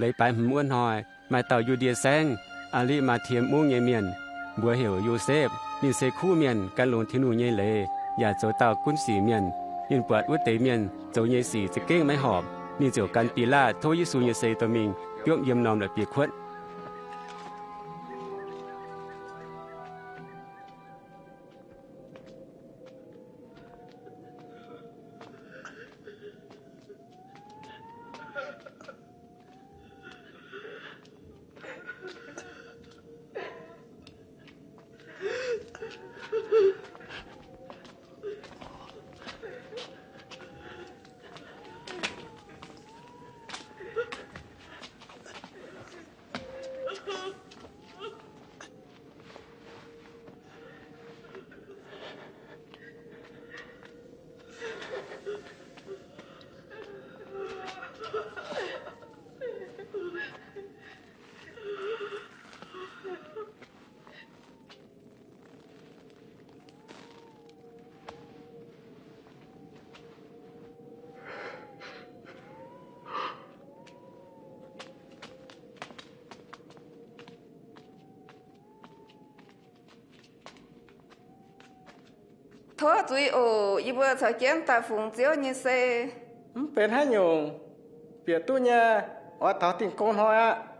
Leiz baaix hmz wuov hnoi, maaih dauh Yu^ndie Saengv, Aa^li^maa^tie Mungv nyei mienh, mbuox heuc Yosepv. Ninh se kuv mienh, gan longx Tin-Hungh nyei leiz, yaac zoux dauh gunv sic mienh. Ninh buatc wuov deix mienh zoux nyei sic za'gengh maiv horpc, ninh ziouc gan Bilaatv tov Yesu nyei sei dorh mingh biopv yiem norm la'bieiv-kuotv. Tov zuiz oc. Yie mbuo caux jienv daaih fungx Ziouv nyei sei. Mv benx haaix nyungc. Bieqc duqv nyei. Oix taux Dingh Gong hnoi aqv.